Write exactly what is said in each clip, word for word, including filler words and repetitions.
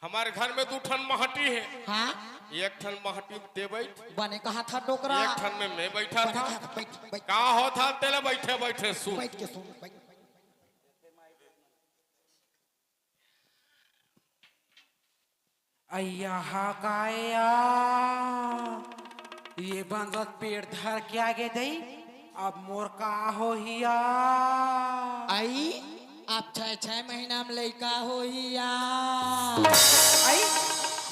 हमर घर में दू ठन महटी हे। हाँ। एक ठन महटी में ते बइठ, बने कहा था डोकरा। एक ठन में मैं बइठा बने था। कहा था, बइठ, बइठ। का होत हे तेला बइठे बइठे सुन। बइठ के सुन, बइठ। अय्या हा का ए या? ये बंदत पेट धर के आगे दई, अब मोर का होही या? आई, अब छह, छह महीना में लइका होही या? आई,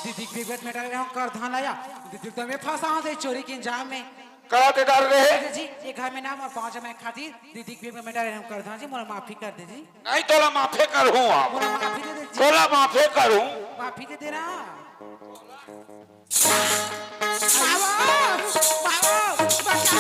दीदी के बेगत में डाले रहूं करधन ला या। दीदी तो मैं फंसा दे चोरी के इंजाम में। करा ते डार रहे। जी, ये घर में ना मोर पाँच जमा खातिर दीदी के बेगत में डाले रहूं करधन जी, मोर माफी कर दे जी। नहीं, तोला माफे करहूं अब। मोला माफी दे दे जी। तोला माफे करहूं। माफी दे दे ना। बाबा, बाबा, बचा।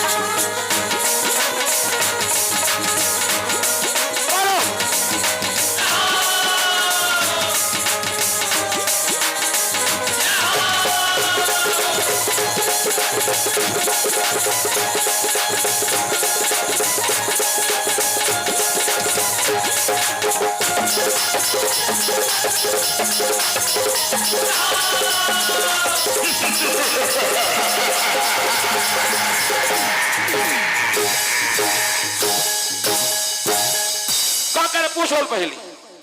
का करे पूछ अउ पहली।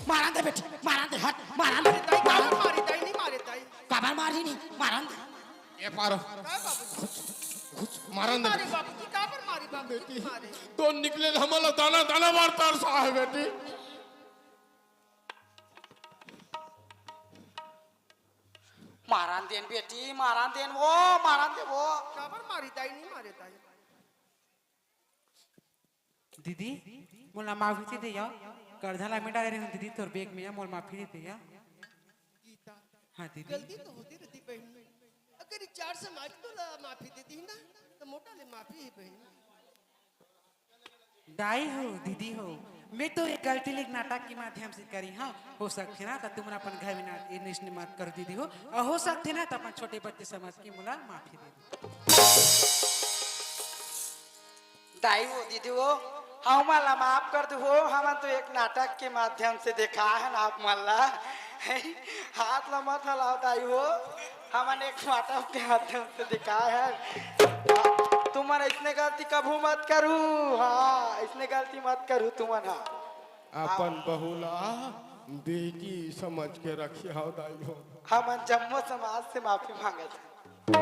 मारन दे बेटी, मारन दे, हट, मारन दे। दाई, काबर मारी, दाई, नहीं मारे, दाई। काबर मारी नहीं, मारन दे। ए पारो। का बाबूजी? मारन दे। मारे बाबूजी, काबर मारी बाबूजी, बेटी, मारे। तो निकले हमला दाना, दाना मारता साहे बेटी। मारन देन बेटी, मारन देन वो, मारन दे वो। काबर मारी दाई, नहीं मारे दाई। दीदी, मोला माफी दे दे या। करधन ला मैं डाले रहूं दीदी तोर बेग में या, मोला माफी दे दे या। गीता, हाँ दीदी। गलती तो होती रहती बहन। अगर ये चार समाज तोला माफी दे दी ना, तो मोटा ले माफी ही बहन। दाई हो, दीदी हो, मैं तो ये गलती ले नाटक के माध्यम से करी हंव। हो सकथे ना, त तुमन अपन घर में ना, ये निश्चित मत करो दीदी हो, अउ हो सकथे ना, त अपन छोटे बच्चे समझ के मोला माफी दे दो। दाई हो, दीदी हो, हमन ला माफ कर दो हो, हमन तो एक नाटक के माध्यम से देखा हन आप मन ला। हाथ ला मत हलाओ दाई हो, हमन एक नाटक के माध्यम से देखा हन। तुमन इसने गलती कभू मत करू, हाँ, इसने गलती मत करू तुमन, हाँ। अपन बहू ला बेटी समझ के रखिहव दाई हो। हमन जम्मो समाज से माफी मांगत हन।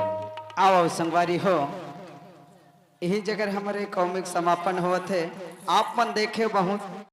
आओ, आओ संगवारी हो, यही जगह हमर comic समापन होवत हे। आप मन देखे बहुत